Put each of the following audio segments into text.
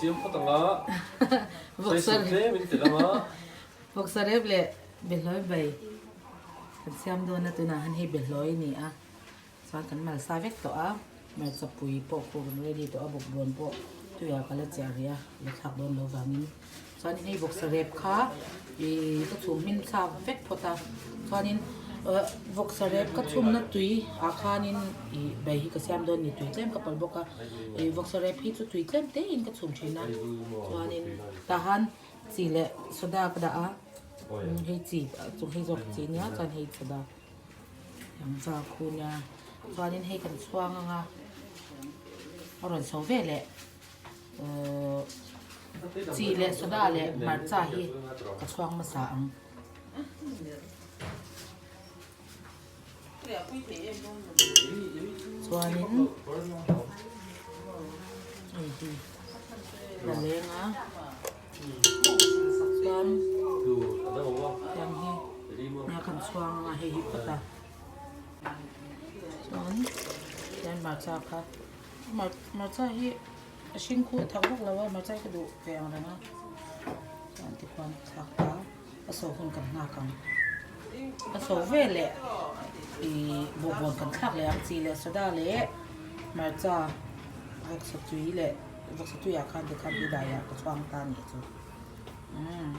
siam phawt ang a, saisuk tlem in telh ang a. Vawksa rep leh behlawi bai kan siam dawn a, tunah han hei behlawi a ni a, chuan kan malsa vek tawh a, hmarcha pui pawh khu kan ready tawh a, bawkbawn pawh tuiah ka la chiah rih a, la thlak dawn lo vangin. Chuanin hei vawksa rep kha ih ka chhum hmin thlak vek phawt a, chuanin vawksa rep ka chhumna tui ah khanin ih bai hi ka siam dawn a ni, tui tlem ka pawlh bawk a, ih vawksa rep hi chu tui tlem te in ka chhum thin a, chuanin tah han chi leh soda ka dah a, hei chi chu hei zawk chi nia chuan hei soda ang va khu nia, chuanin hei kan chhuang ang a, a rawn chho ve leh. Chi leh soda leh hmarcha hi ka chhuang hmasa ang. Chuanin hei hi la leng a chuan tiang hi nia kan chhuang anga hei hi phawt a chuan tian hmarcha kha. Hmarcha hi a hring khu a thak vak lo a, hmarcha hi ka duh ve ang reng a, chuan tikhuan ka thlak ta a so hun kan nghak ang, a so veleh ih bawkbawn kan thlak leh ang chi leh soda leh hmarcha vawksa tui leh vawksa tuiah khan tikhan tui daiah ka chhuang ta a nih chu umm.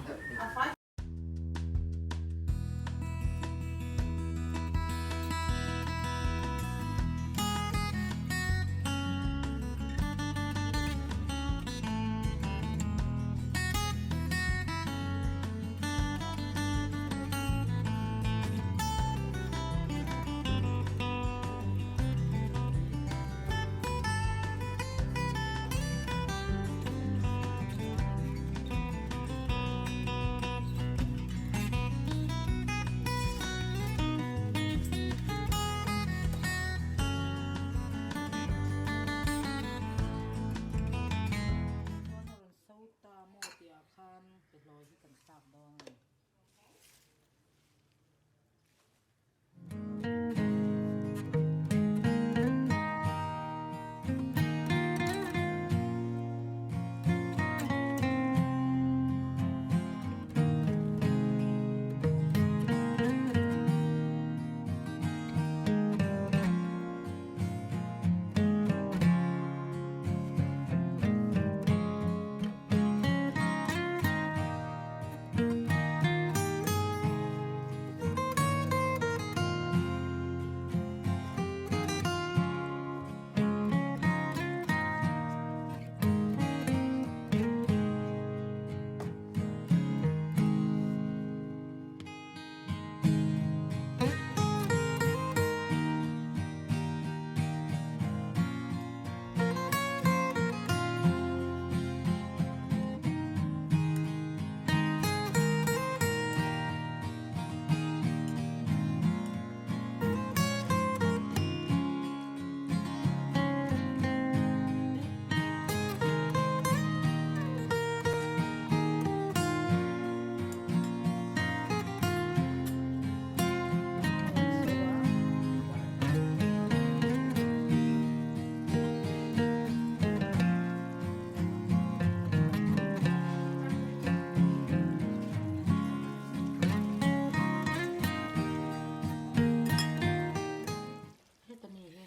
Heta mi hi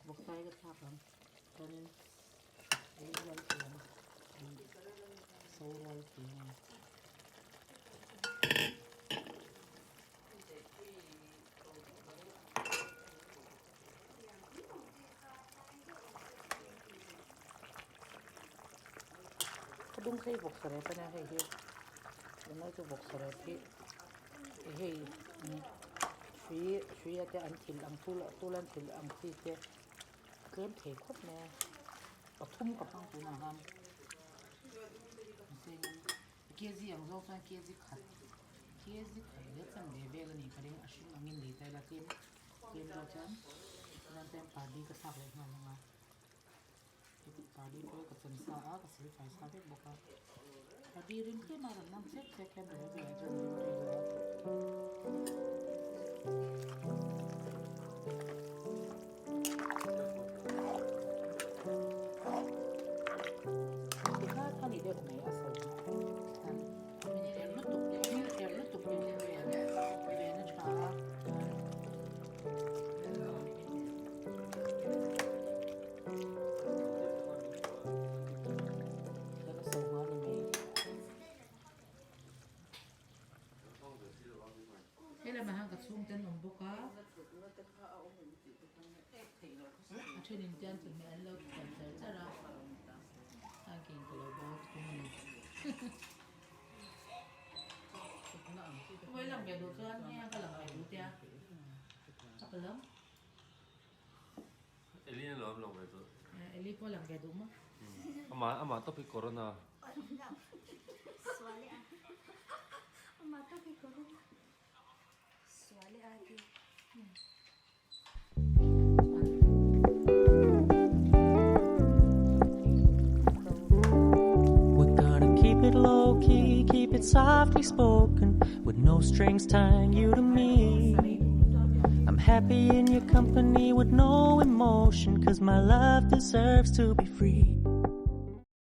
vawktai ka thlak ang chuanin ei rual thei ang so rual thei ang. Ka dum phei vawk sarep a nia hei hi tunlai chu vawk sarep hi hei hrui hrui a te an thil ang tul tul an thil ang chi te a tlem thei khawp mai a pathum ka hmang tunah hian kg ang zawk chuan kg khat kg khat leh chanve vel a nih ka ring a hring angin lei ta ila tlem tlem zawk chuan chuan tlem pardi ka thlak leh nghal ang a. Pardi pawh ka chan sa a, ka sil fai sa vek bawk a. Pardi rim tlem a rawn nam chek chek hian a rilru ah chuan a rim tui lo a. Tikhan. deuh mai a so han min her lutuk min her lutuk in ven ven a tha a. Chuan a so nghal ni mai. He lamah hian ka chhungte an awm bawk a. A thenin te an chawhmeh an lo tlan char char a, a keng ka lo bawl thung a ni. Vawi lang ve duh chuan hei ka lang ve duh tia a ka lam. Eli na lo am lang ve duh. Eli pawh lang ve duh maw? Amah amah tawp hi corona. Amah tawp hi corona. Sual e a ti. We're gonna keep it low key, keep it softly spoken, with no strings tying you to me. I'm happy in your company with no emotion, cause my love deserves to be free.